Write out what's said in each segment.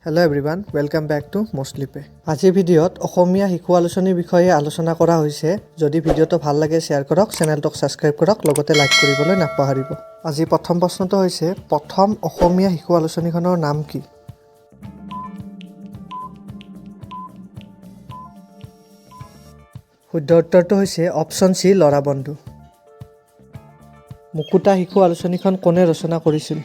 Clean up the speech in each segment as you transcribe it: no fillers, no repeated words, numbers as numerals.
Hello everyone, welcome back to Mostly Pay. আজিৰ ভিডিঅ'ত অসমীয়া শিশু আলোচনীৰ বিষয়ে আলোচনা কৰা হৈছে। যদি ভিডিঅ'টো ভাল লাগে, শ্বেয়াৰ কৰক, চেনেলটোক ছাবস্ক্ৰাইব কৰক, লগতে লাইক কৰিবলৈ নাপাহৰিব। আজি প্ৰথম প্ৰশ্নটো হৈছে, প্ৰথম অসমীয়া শিশু আলোচনীখনৰ নাম কি? শুদ্ধ উত্তৰটো হৈছে অপশ্যন চি, ল'ৰা বন্ধু। মুকুতা শিশু আলোচনীখন কোনে ৰচনা কৰিছিল?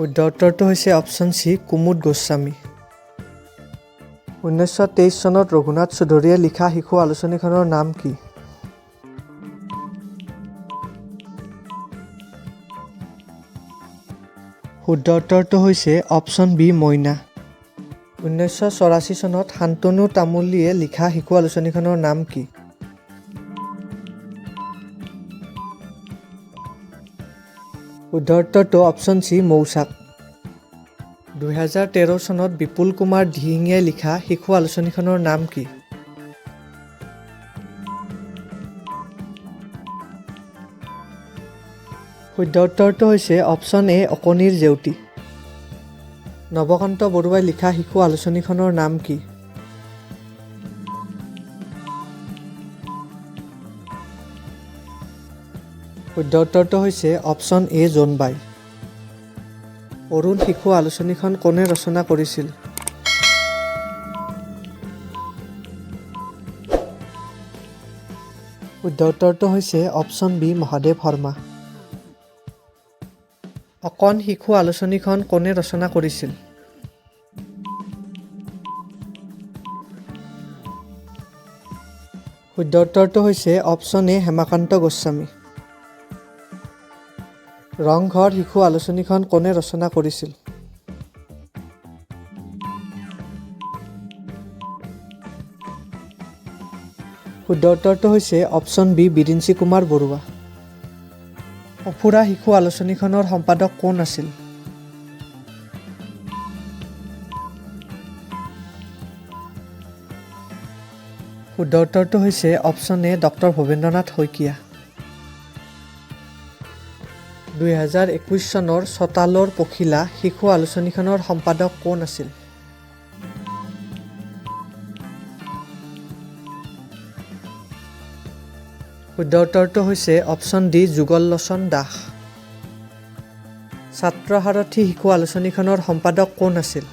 শুদ্ধ উত্তৰটো হৈছে অপশ্যন চি, কুমুদ গোস্বামী। 1923 চনত ৰঘুনাথ চৌধুৰীয়ে লিখা শিশু আলোচনীখনৰ নাম কি? শুদ্ধ উত্তৰটো হৈছে অপশ্যন বি, মইনা। 1984 চনত শান্তনু তামুলীয়ে লিখা শিশু আলোচনীখনৰ নাম কি? শুদ্ধ উত্তৰটো অপশ্যন চি, মৌচাক। 2013 চনত বিপুল কুমাৰ দিহিঙীয়াই লিখা শিশু আলোচনীখনৰ নাম কি? শুদ্ধ উত্তৰটো হৈছে অপশ্যন এ, অকণিৰ জেউতি। নৱকান্ত বৰুৱাই লিখা শিশু আলোচনীখনৰ নাম কি? শুদ্ধ উত্তৰটো হৈছে অপশ্যন এ, জোনবাই। অৰুণ শিশু আলোচনীখন কোনে ৰচনা কৰিছিল? শুদ্ধ উত্তৰটো হৈছে অপশ্যন বি, মহাদেৱ শৰ্মা। অকণ শিশু আলোচনীখন কোনে ৰচনা কৰিছিল? শুদ্ধ উত্তৰটো হৈছে অপশ্যন এ, হেমাকান্ত গোস্বামী। ৰংঘৰ শিশু আলোচনীখন কোনে ৰচনা কৰিছিল? শুদ্ধ উত্তৰটো হৈছে অপশ্যন বি, বিৰিঞ্চি কুমাৰ বৰুৱা। সঁফুৰা শিশু আলোচনীখনৰ সম্পাদক কোন আছিল? শুদ্ধ উত্তৰটো হৈছে option A, doctor Bhabendranath Saikia. 2021 চনৰ চোতালৰ পখিলা শিশু আলোচনীখনৰ সম্পাদক কোন আছিল? শুদ্ধ উত্তৰটো হৈছে অপশ্যন ডি, যুগল লোচন দাস। ছাত্ৰ সাৰথি শিশু আলোচনীখনৰ সম্পাদক কোন আছিল?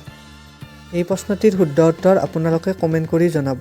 এই প্ৰশ্নটিৰ শুদ্ধ উত্তৰ আপোনালোকে কমেণ্ট কৰি জনাব।